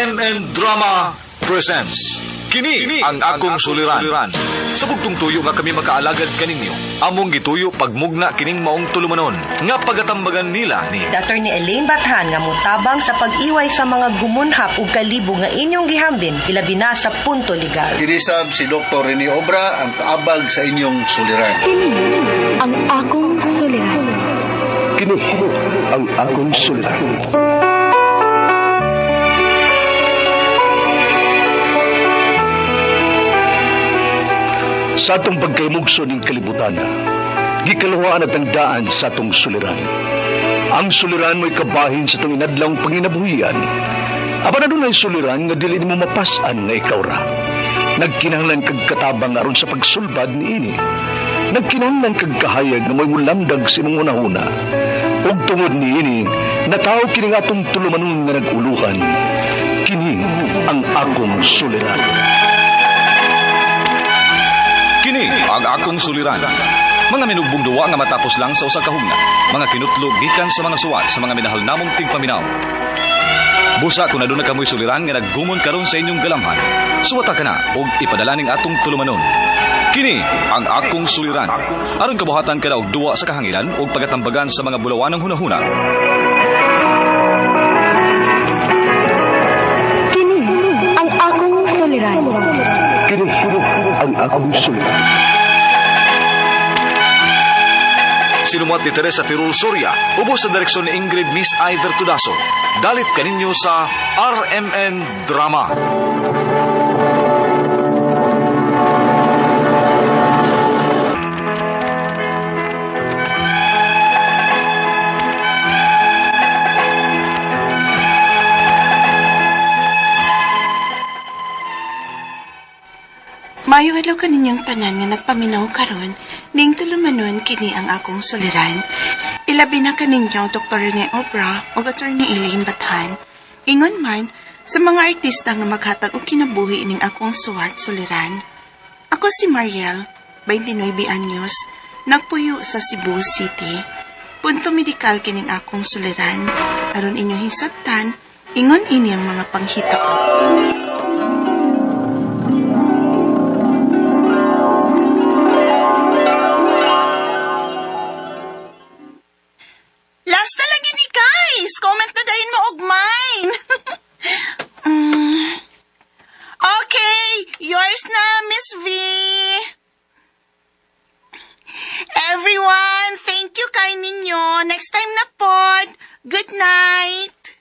RMN Drama presents Kini ang akong suliran. Sa bugtong tuyo nga kami makaalagad kaninyo, among gituyo pagmugna kining maong tulumanon nga pagatambagan nila ni Attorney Elaine Bathan nga mutabang sa pag-iway sa mga gumunhap ug kalibo nga inyong gihambin ilabi na sa punto legal. Kinisab si Dr. Rene Obra ang kaabag sa inyong suliran. Kini ang akong suliran. Kini ang akong suliran. Sa atong pagkaymugso ning kalibutan, gikaluhaan at ang daan sa atong suliran. Ang suliran mo'y kabahin sa atong inadlawng panginabuhian. Apan adunay suliran nga dili nimo mapas-an nga ikaw ra. Nagkinahanglan kag katabang aron sa pagsulbad niini. Nagkinahanglan kag kahayag nga mo'y mulamdag sa imong hunahuna. Ug tungod niini, nataw kini nga atong tulumanon nga nag-uluhan. Kini ang akong suliran. Kini ang akong suliran. Mga minugbong duwa nga matapos lang sa usa ka hugna. Mga kinutlo gikan sa mga suwat sa mga minahal namong tigpaminaw. Busa kung aduna kamoy suliran nga naggumon karon sa inyong galamhan, suwata ka na og ipadala ning atong tulumanon. Kini ang akong suliran. Aron kabuhatan ka na og duwa sa kahanginan og pagatambagan sa mga bulawanong hunahuna. Kini ang akong suliran. Kini ang akong suliran. Sinumuat ni Teresa Tirul Soria, ubos sa direksyon ni Ingrid Miss Iver Tudaso. Dalit kaninyo sa RMN Drama. Maayong adlaw kaninyong tanan nga nagpaminaw karon ning tulumanon kini ang akong suliran. Ilabi na kaninyo Dr. Rene Obra ug Attorney Elaine Bathan. Ingon man sa mga artista nga maghatag og kinabuhi ning akong suwat suliran. Ako si Mariel, 29 anyos, nagpuyo sa Cebu City. Punto medikal kining akong suliran. Aron inyong hisabtan, ingon ini ang mga panghitabo. Last na lang ni guys. Comment na dahin mo og mine. Okay, yours na, Miss V. Everyone, thank you kay ninyo. Next time na pod. Good night.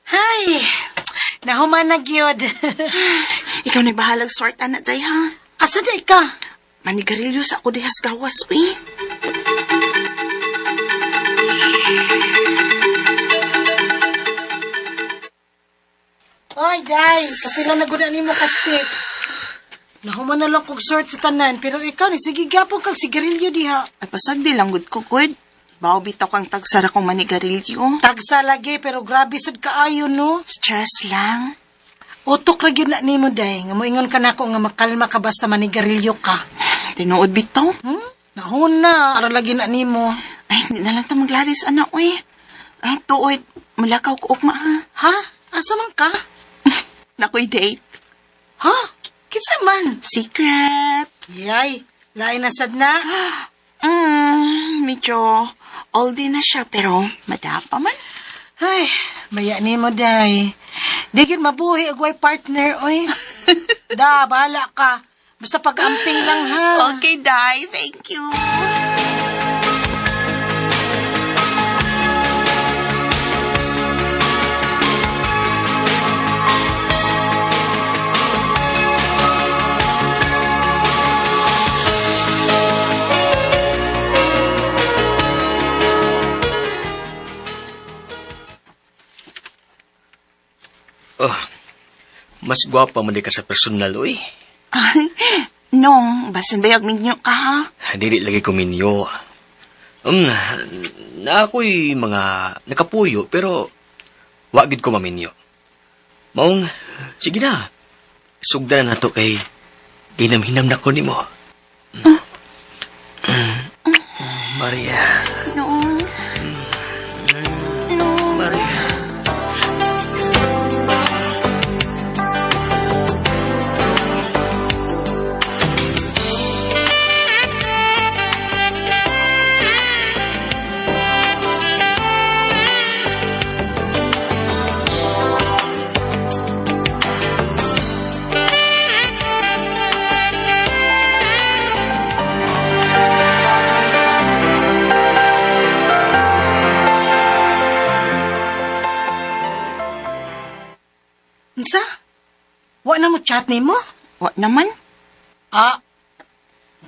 Hay, nahuman na gyud. Ikaw na bahalag sort ana day ha. Asa day ka? Manigarilyo sa ako dihas gawas uy. Oy, day, kapila na gud nimo kastik. Nahuman na lang kog sort sa tanan, pero ikaw ni sige gyapon kag sigarilyo diha. Ay pasag di lang gud ko good. Bao bitaw kang tagsara kong manigarilyo. Tagsa lagi pero grabe sad kaayo no. Stress lang. Utok ra gyud na nimo day, nga moingon ka nako nga makalma ka basta manigarilyo ka. Tinuod bitaw. Nahuna, ara lagi na nimo. Ay, hindi na lang ta maglalis, anak, uy. Ah, tuod, mulakaw ko ugma, ha? Ha? Asa man ka? Nakoy date. Ha? Kinsa man? Secret. Yay, lain na sad na. Medyo oldie na siya, pero madapa man. Ay, maya nimo day. Di gyud mabuhi og way partner oy. Da, bahala ka. Basta pag-amping lang ha. Okay, Day. Thank you. Oh, mas gwapa man di ka sa personal, uy. Ay, nong, basin bayag minyo ka, ha? Dili lagi ko minyo. Na ako'y mga nakapuyo, pero wagid ko maminyo. Maong, sige na. Sugdan na nato kay ginamhinam na ko nimo. Maria. Nong. Nong. Maria. Unsa? Wa na mo chat nimo? Wa naman. Ah,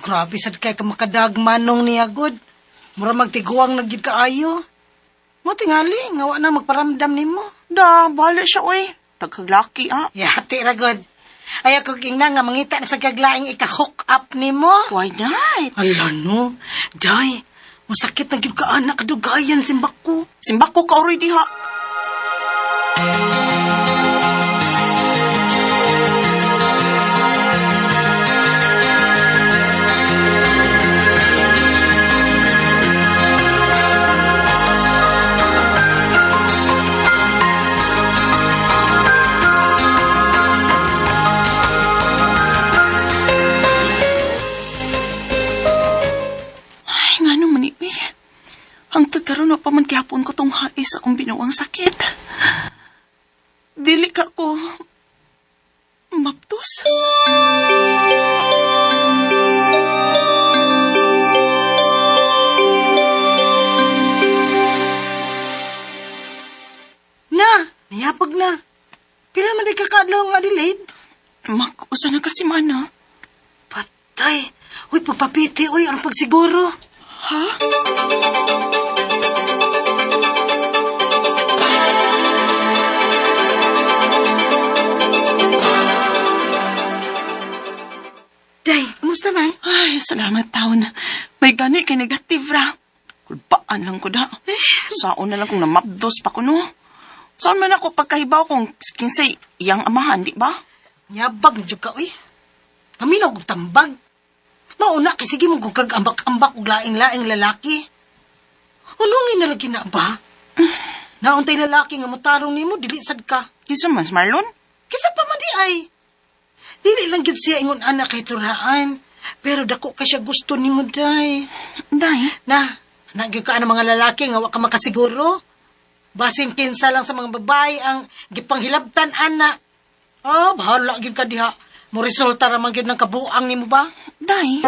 grabe sad kay ka makadagmanong niya god. Mura magtiguang na gid kaayo. Mo tingali nga wa na magparamdam nimo. Da, bahala siya, oy. Tagkaglaki, ah. Yati ra god. Ay ako king na nga mangita na sa kaglaing ika-hook up nimo. Why not? Ala no, day, masakit na gyud ka anak kadugayan simbako. Simbako ka oray diha. Ay, nga naman eh. Hangtod karon wa pa man gihapon ko tong hais akong binuang sakit. Dili ka ko maptos. Na, niyapag na. Pila man di ka kaadlaw nga Adelaide? Mak, usa na kasi mana. Patay. Uy, pagpapiti, uy, ang pagsiguro. Ha? Day, kumusta man? Ay, salamat taon. May gani kay negative ra. Kulbaan lang ko da. Saon na lang kung namapdos pa ko no. Saan man ako pagkahibaw kung kinsay iyang amahan, di ba? Yabag na jud ka, uy. Paminaw kog tambag. Mauna kay sige mo kag ambak-ambak og laing-laing lalaki. Unungin na lagi na ba? Nauntay lalaki nga motarong nimo dili sad ka. Kinsa man, si Marlon? Kisa pa man di ay. Dili lang gyud siya ingon anak kay turhaan. Pero dako ka siya gusto nimo day. Day. Na, na gyud ka ang mga lalaki nga wa ka makasiguro. Basin kinsa lang sa mga babae ang gipanghilabtan ana. Oh, bahala gyud ka diha. Mo resulta ra man gyud ng kabuang nimo ba? Day.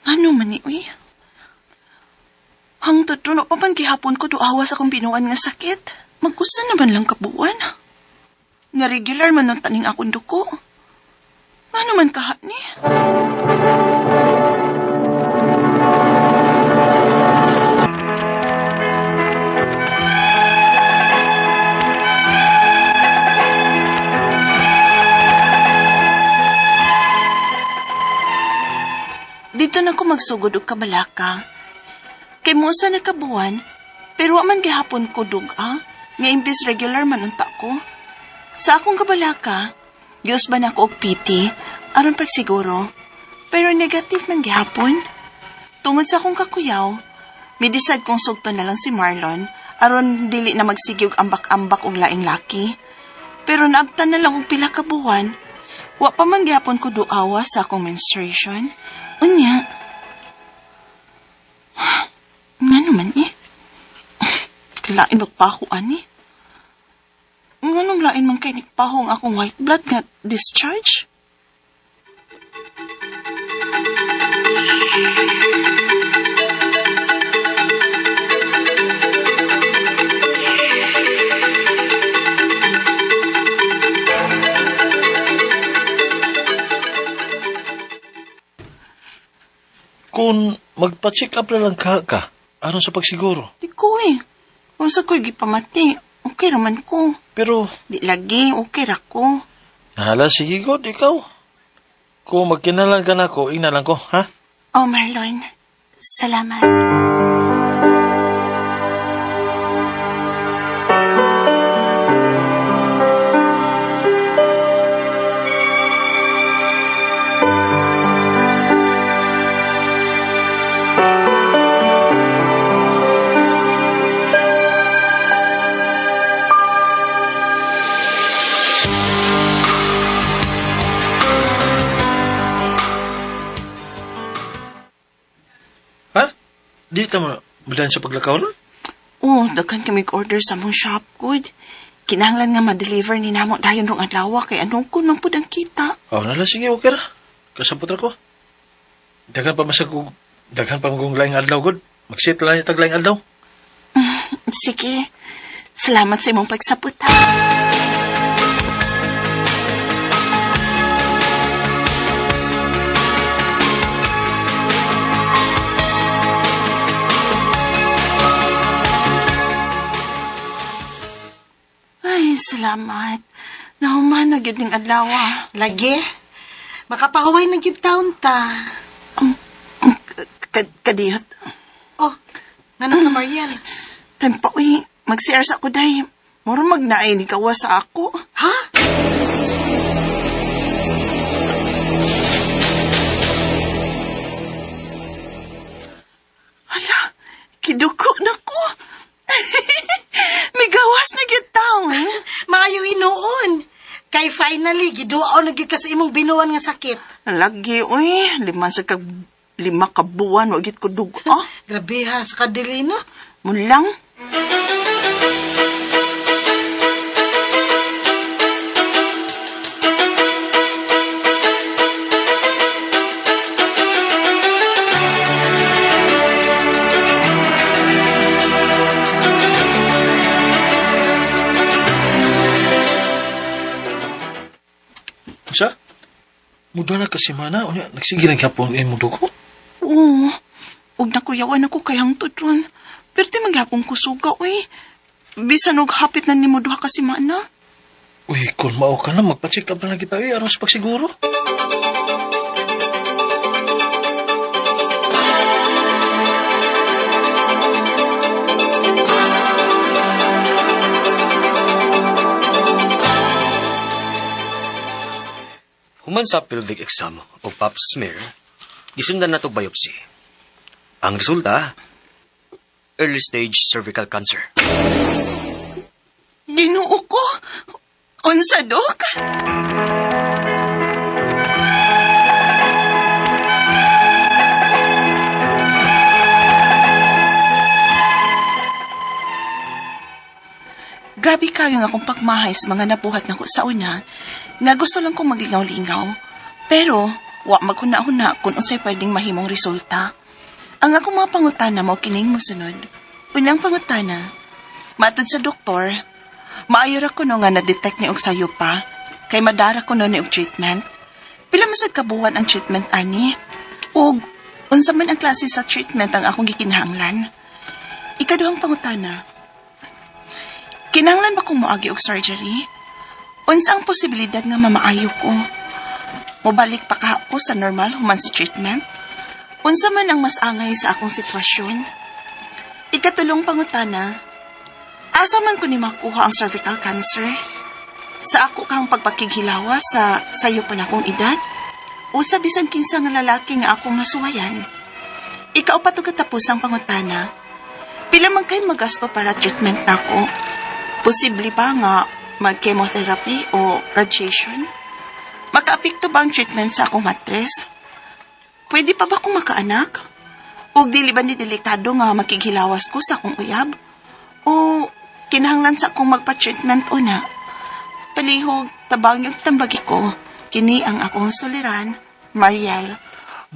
Ano man ni uy? Hangtod runo pa man gihapon ko duawa sa akong binuan nga sakit. Mag-usa naman lang kabuan. Nga regular man ang taning akong duko. Nga naman kaha ni? Dito na ko magsugod og kabalaka. Kay mo usa na kabuan, pero wa man gihapon ko dug-a, nga imbis regular man unta ko. Sa akong kabalaka, giusban ako og PT, aron pagsiguro. Pero negative man gihapon. Tungod sa akong kakuyaw, midecide kong sugto na lang si Marlon, aron dili na magsige og ambak-ambak og laing laki. Pero naabtan na lang og pila ka buwan, wa pa man gihapon ko duawa sa akong menstruation. Unya, nga naman eh. Kalain magpaho ani. Nganong lain man kay nagpaho ang akong white blood nga discharge? Kung magpa-check up na lang ka ka, aron sa pagsiguro. Di ko eh. Unsa ko'y gipamati, okay raman ko. Pero, Di lagi, okay ra ko. nahala, sige god, ikaw. Kung magkinalang ka na ko, ina lang ko, ha? Oh, Marlon, salamat. Ha? Di ta mo mudan sa paglakaw ron? Oo, daghan kami order sa mong shop, good. Kinahanglan nga ma-deliver ni namo dayon rong adlaw kay anong ko nang pud ang kita. Oh, nala, sige, okay ra. Kasabot ra ko. Daghan pa masag og daghan pa magong laing adlaw gud. Mag-set lang tag laing adlaw. Sige. Salamat sa imong pagsapot, ha. Ay, salamat. Nahuman na gyud ning adlaw. Ah. Lagi. Makapahuway na gyud taon ta. Kadiyot. Oh, ngano ka, Mariel? Tempo, uy. Mag-CR sa ako, day. Muro magnaay ni kawa sa ako. Ha? Hala, kiduko na ko. May gawas na gyud taon. Maayo hinuon. Kay finally, giduaw na gyud ka sa imong binuan nga sakit. Lagi, uy. 5 ka buwan, wa gyud ko dugo. Grabe ha, sa kadili no? Mulang. Unsa? Muda na ka semana, unya nagsige lang gyapon ay mudugo. Oo. Ug nakuyawan ako kay hangtod ron. Pero di maghapon ko suga, uy. Bisan og hapit na nimo 2 ka semana. Uy, kung mao ka na, magpa-check up na lang kita, eh, aron sa pagsiguro. Human sa pelvic exam o pap smear, gisundan na biopsy. Ang resulta, early stage cervical cancer. Ginoo ko. Unsa, Dok? Grabe kayo nga akong pagmahay sa mga nabuhat nako sa una, nga gusto lang kong maglingaw-lingaw. Pero, wa maghuna-huna kung unsay pwedeng mahimong resulta. Ang akong mga pangutana mao kining mosunod. Unang pangutana, matod sa doktor, maayo ra kuno nga na-detect ni og sayo pa, kay madara kuno ni og treatment. Pila man sad ka buwan ang treatment ani? Og unsa man ang klase sa treatment ang akong gikinahanglan? Ikaduhang pangutana, kinahanglan ba kong moagi og surgery? Unsa ang posibilidad nga mamaayo ko? Mobalik pa ka ako sa normal human sa treatment? Unsa man ang mas angay sa akong sitwasyon? Ikatulong pangutana, asa man ko ni makuha ang cervical cancer? Sa ako kang pagpakighilawa sa sayo pa na akong edad? O sa bisan kinsa nga lalaki nga akong nasuwayan? Ikaw pa to katapos ang pangutana. Pila man kay magasto para treatment nako? Posible ba nga mag-chemotherapy o radiation? Makaapekto ba ang treatment sa akong matres? Pwede pa ba akong makaanak? O dili ba ni delikado nga makighilawas ko sa akong uyab? O kinahanglan sa akong magpa-treatment una? Palihog, tabang yung tambagi ko. Kini ang akong suliran, Mariel.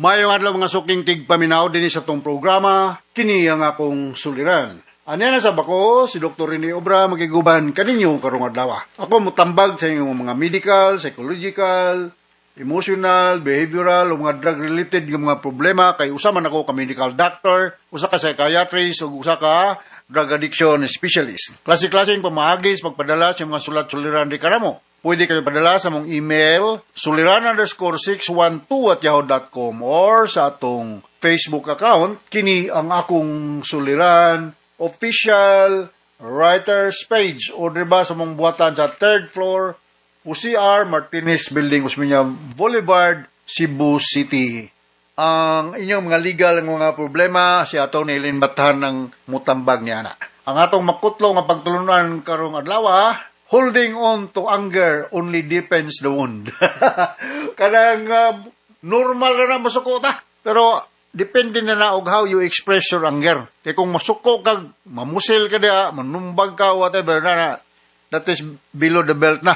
Mayong adlaw mga suking tigpaminaw dinhi sa tong programa, kini ang akong suliran. Anya na sa bako, si Dr. Rene Obra magiguban kaninyo karong adlaw. Ako motambag sa inyong mga medical, psychological, emotional, behavioral o mga drug-related nga mga problema kay usa man ako ka medical doctor, usa ka psychiatrist ug usa ka drug addiction specialist. Klase-klaseng pamaagi sa pagpadala sa mga sulat-suliran di kanamo. Pwede kayo padala sa mong email suliran_612@yahoo.com or sa atong Facebook account kini ang akong suliran official writers page o diba sa mong buhatan sa third floor UCR Martinez Building, Osmeña Boulevard, Cebu City. Ang inyong mga legal nga mga problema si Atty. Eileen Bathan ng mutambag niya na. Ang atong makutlo nga pagtulunan karong adlaw, holding on to anger only deepens the wound. Kanang normal na na masuko ta. Pero Depende na na og how you express your anger. Kay kung masuko kag mamusil ka diha, manumbag ka, whatever na, na that is below the belt na.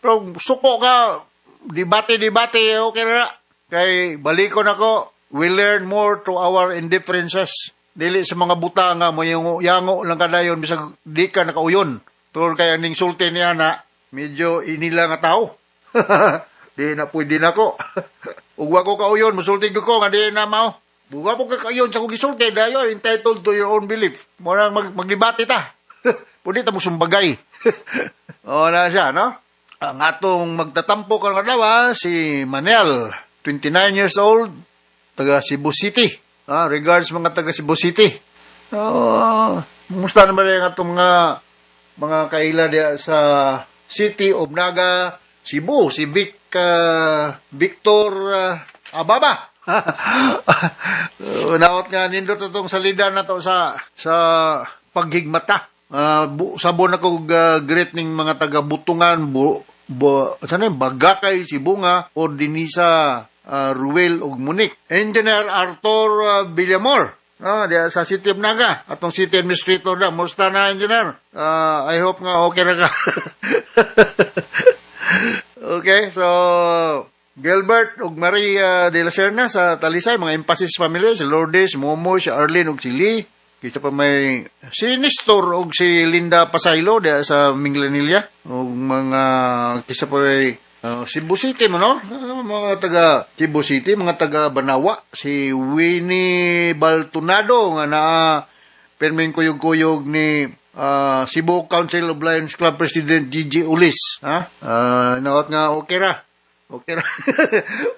Pero suko ka, debate debate, okay na. Kay balikon ako, we learn more to our indifferences. Dili sa mga buta nga mo yango lang kadayon bisag di ka nakauyon. Tungod kay aning sulti niya na medyo inila nga tao. Di na pwede na ko. Ug wa ko kauyon, musulti ko nga di na mao. Ug wa ko kauyon sa kong gisulti, dayon entitled to your own belief. Mo nang magdebate ta. Pwede ta musumbagay. O na siya, no? Ang atong magtatampo karong adlaw si Manel, 29 years old, taga Cebu City. Ah, regards mga taga Cebu City. Oh, musta naman yung atong mga kaila diya sa City of Naga, Cebu, si Victor Ababa. Naot nga nindot itong salida na to sa paghigmata. Sabon ako greet ning mga taga Butungan, saan yun? Bagakay, Sibunga, o dinisa Ruel ug Monique. Engineer Arthur Villamor. Ah, diya sa City of Naga. Atong City Administrator na. Musta na, Engineer? I hope nga okay na ka. Okay, so Gilbert ug Maria de la Serna sa Talisay, mga Emphasis family, si Lourdes, Momo, si Arlene ug si Lee. Kisa pa may si Nestor ug si Linda Pasaylo diya sa Minglanilla ug mga kisa pa may Cebu City mo, no? Mga taga Cebu City, mga taga Banawa, si Winnie Baltunado nga naa perming kuyog-kuyog ni Cebu Council of Lions Club President Gigi Ulis, ha? Naot nga okay ra. Okay ra.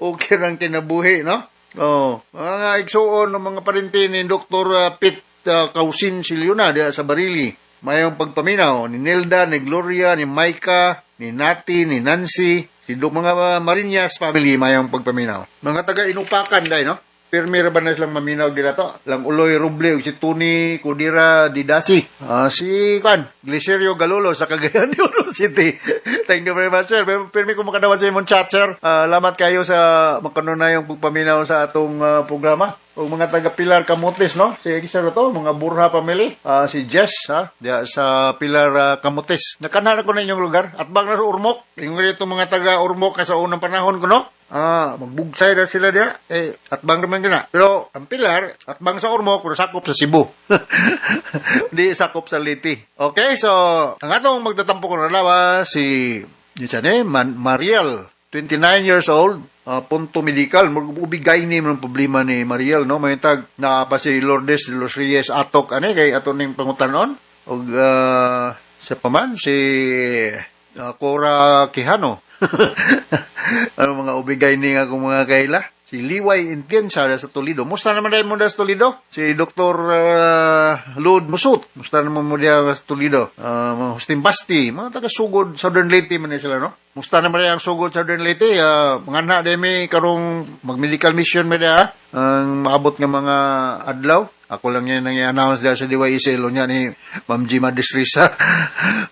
Okay ra ang kinabuhi, no? Oh, mga igsuon ng mga parinti ni Dr. Pete Kausin Siliuna diya sa Barili. Mayong pagpaminaw ni Nilda, ni Gloria, ni Maika, ni Nati, ni Nancy, si mga Marinas family, mayong pagpaminaw. Mga taga Inupakan dai, no? Pirmi ra ba na silang maminaw dila to? Lang Uloy Ruble ug si Tony Kudira Didasi. Si kan Glicerio Galolo sa Cagayan de Oro City. Thank you very much, sir. Pero pirmi ko makadawat sa imong chat, sir. Lamat kayo sa makanunayong pagpaminaw sa atong programa. Ug mga taga Pilar Camotes, no? Si sir to, mga Burha family. Si Jess, ha? Diya sa Pilar Camotes. Nakana ko na inyong lugar. At bang na Ormoc. Ingon dito mga taga Ormoc ka sa unang panahon ko, no? Magbugsay na sila diya. Eh, atbang naman gina. Pero ang Pilar, atbang sa Ormoc, pero sakop sa Cebu. Di sakop sa Leyte. Okay, so, ang atong magtatampo ko na lawa, si, yun siya ni, Mariel, 29 years old, punto medical. Ubigay ni ng problema ni Mariel, no? May tag, naa pa si Lourdes de los Reyes Atok, ani, kay ato ning pangutanon. Og, sa paman, si Cora Quijano. Ano mga ubigay ni nga akong mga kaila? Si Liway Intiensa sa Toledo. Musta naman dahil mo sa Toledo? Si Dr. Lud Musut. Musta naman mo diya sa Toledo? Mga Hustin Basti. Mga taga-sugod Southern Leyte man sila, no? Musta naman dahil ang sugod Southern Leyte? Mga anak dahil may karong mag-medical mission may diya. Ang maabot nga mga adlaw. Ako lang yan ang i-announce diya sa DYSL niya ni Ma'am Gima Distrisa.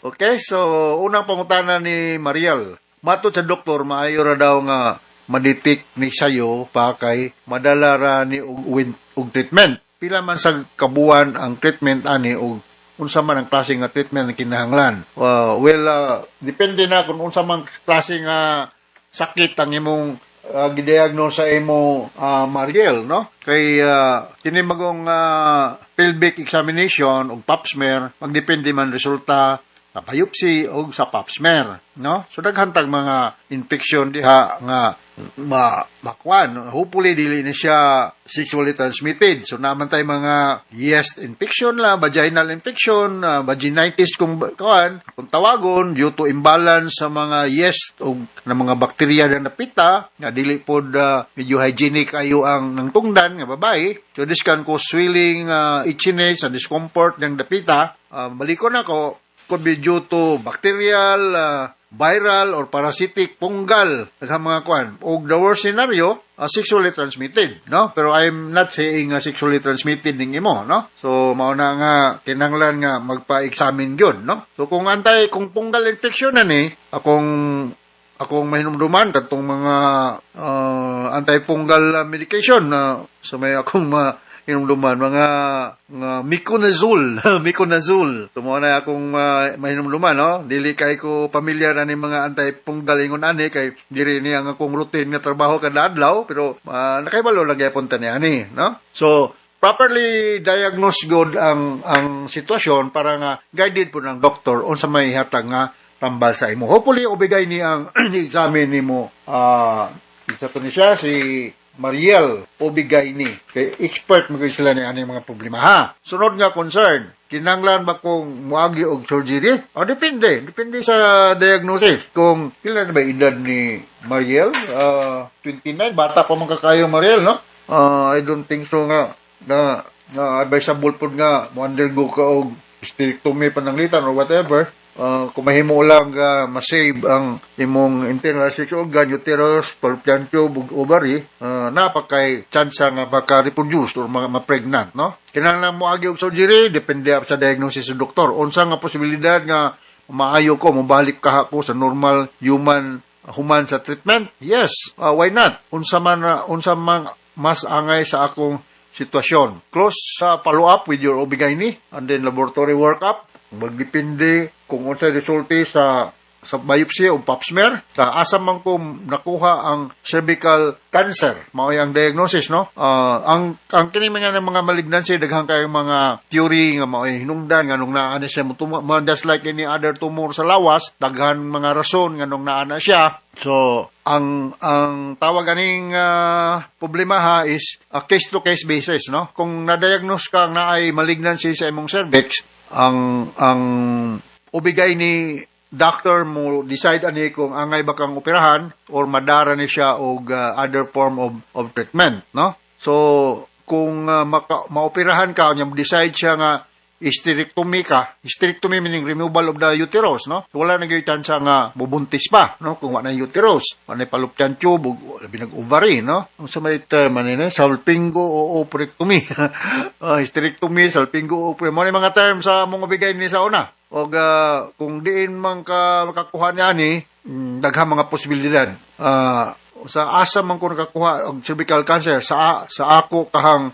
Okay, so unang pangutana ni Mariel. Matod sa doktor, maayo ra daw nga ma-detect ni sayo pa kay madala ra ni og treatment. Pila man sa kabuan ang treatment ani og unsa man ang klase nga treatment ang kinahanglan? Well, depende na kung unsa man klase nga sakit ang imong gidiagnose sa imo, Mariel, no? Kay kini magong pelvic examination ug pap smear, magdepende man resulta sa biopsy o sa pap smear, no? So daghan tag mga infection diha nga ma makuan. Hopefully dili ni siya sexually transmitted. So naman tay mga yeast infection la, vaginal infection, vaginitis kung kuan, kung tawagon due to imbalance sa mga yeast o na mga bakterya na napita nga dili pod medyo hygienic ayo ang nang tungdan nga babae. So this can cause swelling, itchiness, and discomfort ng dapita. Balikon ako, could be due to bacterial, viral, or parasitic, fungal sa mga kwan. O the worst scenario, sexually transmitted, no? Pero I'm not saying sexually transmitted ning imo, no? So mao na nga kinahanglan nga magpa-examine gyud, no? So kung antay kung fungal infection na ni, akong mahinumduman katong mga antifungal medication na Sa may akong mga hinumduman, mga nga miconazole, miconazole. So, mao na akong mahinumduman, no? Dili kay ko pamilyar ani mga antifungal ingon ani kay diri niya ang akong routine nga trabaho kada adlaw, pero nakahibalo lang gyapon ta ni ani, no? So, properly diagnose good ang sitwasyon para nga guided po ng doktor unsa may hatag nga tambal sa imo. Hopefully ubigay ni ang ni-examine nimo, isa to ni siya, si Mariel Obigay ni. Kay expert mo sila ni ani mga problema, ha. Sunod nga concern, kinanglan ba kung muagi og surgery? O depende, depende sa diagnosis. Kung pila na ba edad ni Mariel? 29, bata pa man kakayo, Mariel, no? I don't think so nga na na advisable pud nga mo undergo ka og hysterectomy, pananglitan or whatever. Kung mahimo lang ma-save ang imong internal sex organ, uterus, fallopian tube, ug ovary, napakay chance nga maka-reproduce or ma-pregnant, no? Kinahanglan mo agi og surgery, depende sa diagnosis sa doktor. Unsa nga posibilidad nga maayo ko, mobalik ka ako sa normal human sa treatment? Yes, why not? Unsa man mas angay sa akong sitwasyon. Close sa follow-up with your OB-GYN and then laboratory workup. Magdepende kung unsay resulte sa biopsy o pap smear. Sa asa man ko nakuha ang cervical cancer, mao ang diagnosis, no? Ang kini mga malignancy, daghan kayong mga theory nga mao'y hinungdan nganong naa ni siya mo, just like any other tumor sa lawas, daghan mga rason nganong naa na siya. So, ang tawag aning problema ha is a case to case basis, no? Kung na-diagnose ka nga naay malignancy sa imong cervix, ang ubigay ni doctor mo decide ani kung angay ba kang operahan or madara ni siya og other form of treatment, no? So, kung maoperahan ka, nya decide siya nga hysterectomy ka, hysterectomy meaning removal of the uterus, no? So, wala na gyud chance nga mubuntis pa, no? Kung wala na uterus, wala na fallopian tube, ug labi nag ovary, no? Ang sa may term ani na salpingo o oophorectomy. Hysterectomy, salpingo o oophorectomy. Mao ni mga term sa among bigay ni sa una. Og kung diin man ka makakuha niya ani, daghang mga posibilidad. Sa asa man ko nakakuha og cervical cancer sa ako kahang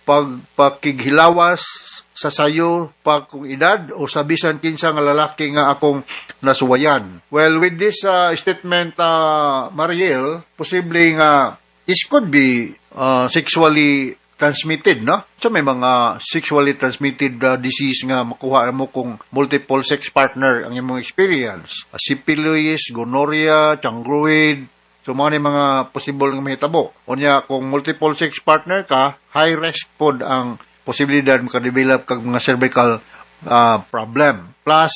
pagpakighilawas sa sayo pa kong edad o sa bisan kinsa nga lalaki nga akong nasuwayan. Well, with this statement, Mariel, posible nga this could be sexually transmitted, no? So may mga sexually transmitted disease nga makuha mo kung multiple sex partner ang imong experience. Syphilis, gonorrhea, chancroid. So, mga ni mga possible nga mahitabo. Unya, kung multiple sex partner ka, high risk pod ang posibilidad makadevelop kag mga cervical problem. Plus,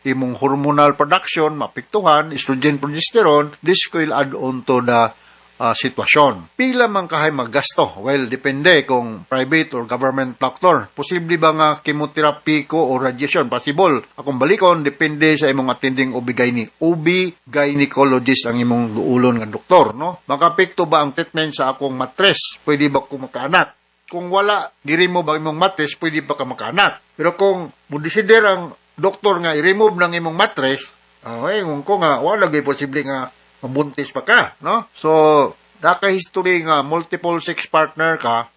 imong hormonal production, maapektuhan, estrogen, progesterone, this will add on to the sitwasyon. Pila man kahay maggasto? Well, depende kung private or government doctor. Posible ba nga chemotherapy ko o radiation? Possible. Akong balikon, depende sa imong attending OB-GYN. OB gynecologist ang imong duulon nga doktor, no? Makapekto ba ang treatment sa akong matres? Pwede ba ko makaanak? Kung wala, gi-remove ang imong matres, pwede pa ka makaanak. Pero kung mo-decider ang doktor nga i-remove ng imong matres, ay, kung ko nga, wala gyud posible nga mabuntis pa ka, no? So, naka-history nga multiple sex partner ka,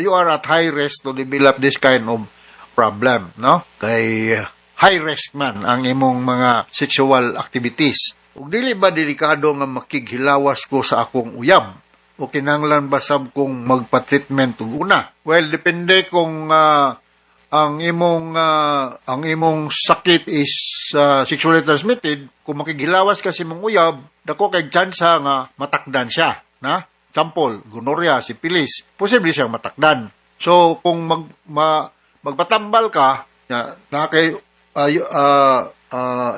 you are at high risk to develop this kind of problem, no? Kay high risk man ang imong mga sexual activities. Ug dili ba delikado nga makighilawas ko sa akong uyab? O kinahanglan ba sab kong magpa-treatment ug una? Well, depende kung ang imong sakit is sexually transmitted. Kung makighilawas ka sa imong uyab, dako kay tsansa nga matakdan siya, na? Example, gonorrhea, syphilis, posible siyang matakdan. So, kung magpatambal ka, na kay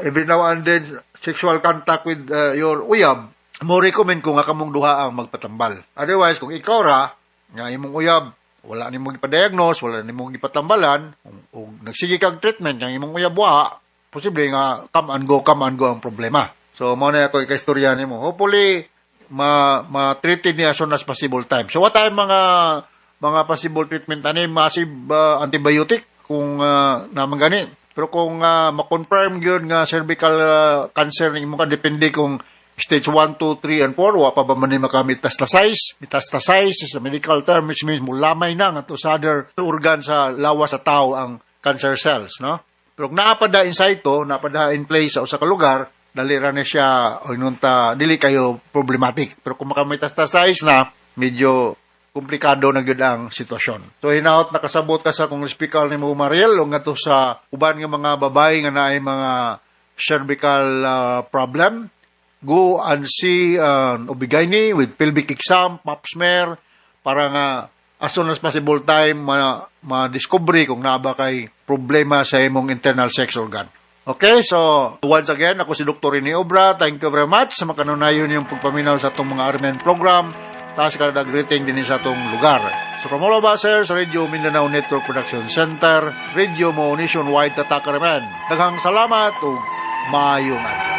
every now and then sexual contact with your uyab, mo recommend ko nga kamong duha ang magpatambal. Otherwise, kung ikaw ra, nga imong uyab, wala nimo gipa-diagnose, wala nimo gipatambalan, ug nagsige kag treatment nga imong uyab wa, posible nga come and go, come and go ang problema. So, mao na ako ikaistorya nimo. Hopefully, ma-treated niya as soon as possible time. So, what ay mga possible treatment ani? Massive antibiotic kung naman gani. Pero kung ma-confirm gyud nga cervical cancer nimo ka, depende kung Stage 1, 2, 3, and 4, wa pa ba man ni makametastasize? Metastasize is a medical term which means mulamay na ngadto sa other organ sa lawas sa tao ang cancer cells, no? Pero kung naa pa in situ, naa pa in place sa usa ka lugar, dali ra ni siya o inunta, dili kayo problematic. Pero kung makametastasize na, medyo komplikado na gyud ang sitwasyon. So hinaot nakasabot ka sa kung speaker ni mo, Mariel, o ngadto sa uban nga mga babae nga naay mga cervical problem, go and see OB-GYN with pelvic exam, pap smear, para nga as soon as possible time ma-discover kung naa ba kay problema sa imong internal sex organ. Okay, so once again, ako si Dr. Rene Obra. Thank you very much sa makanunayon yung pagpaminaw sa atong mga RMN program. Taas kada greeting din sa atong lugar. So from all of us here sa Radio Mindanao Network Production Center, Radio Mo Nationwide Tatak RMN. Daghang salamat ug maayong adlaw.